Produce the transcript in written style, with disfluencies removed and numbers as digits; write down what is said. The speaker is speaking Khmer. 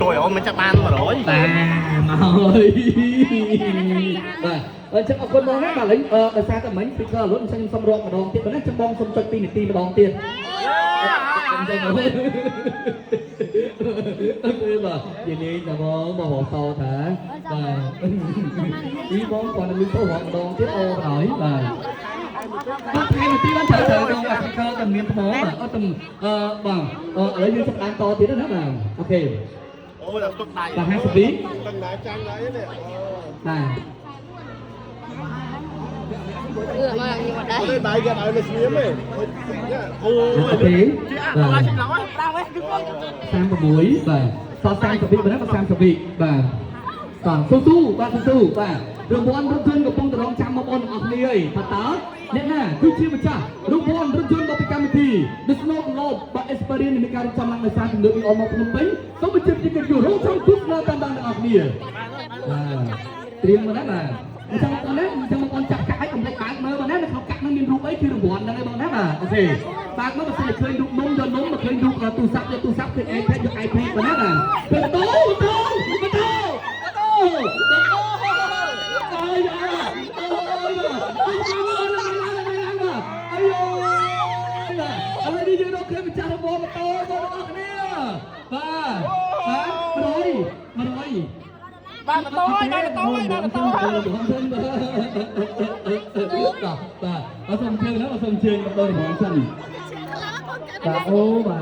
ជួយអូនមិនចាប់បាន100 បាទមកហើយបាទអញ្ចឹងអរគុណបងណាបាទឥឡូវដោយសារតែមិញ speaker លុតអញ្ចឹងខ្ញុំសុំរាប់ម្ដងទៀតបាទណាចឹងបងសុំចុច2នាទីម្ដងទៀតអញ្ចឹង OK បាទនិយាយលេងតែបងបងរកតថាបាទពីបងគាត់នឹងលឺទៅរកម្ដងទៀតអូបណ្ដោយបាទបាទថែមនាទីបានត្រូវត្រូវបងបាទ speaker តែមានថ្មបាទអត់តែអឺបាទឥឡូវយើងចាប់បានតទៀតណាបាទ OK អូដល់ទុកដៃ បាទ52 តឹងណាចាញ់ដៃនេះ បាទ អឺមកខ្ញុំអត់ដែរ អូដៃគេឲ្យលើស្ងៀមទេអូ អូខេ ជាអ បាទ ត់ឆ្លង 36បាទសល់30វិបាទណា30វិបាទបាទស៊ូស៊ូបាទស៊ូស៊ូបាទរង្វាន់រថយន្តកំពុងតែរងចាំបងប្អូនទាំងអស់គ្នាហើយថាតើអ្នកណាគឺជាម្ចាស់រង្វាន់រថយន្តមកពីកម្មវិធី The Snow Globe បាទ Experience នៃការរៀបចំឡើងដោយសារជំនឿ EO មកភ្នំពេញសូមអញ្ជើញជាកិត្តិយសរងចាំទស្សនាតាមដានទាំងអស់គ្នាបាទត្រៀមមកណាបាទអញ្ចឹងបងប្អូនណាអញ្ចឹងបងប្អូនចាប់កាក់ឲ្យកុំភ្លេចបើកមើលបងណានៅក្នុងកាក់ហ្នឹងមានរូបអីគឺរង្វាន់ហ្នឹងឯងបងណាបាទ OK បើកមកបើសិនជាឃើញរូបនំយកនំមកឃើញរូបទូរស័ព្ទយកទូរស័ព្ទឃើញ iPad យក iPad បងណាបាទទៅទៅទៅទៅទៅអើយអើយអើយអាយឥឡូវនេះយើងរកឃើញម្ចាស់រង្វាន់ម៉ូតូបងប្អូនអរគ្នាបាទបាទ100 100 បានម៉ូតូហើយបានម៉ូតូហើយបានម៉ូតូហើយ បាទបាទអរសូមជើញណាអរសូមជើញបងប្អូនសិនបាទអូបាទ។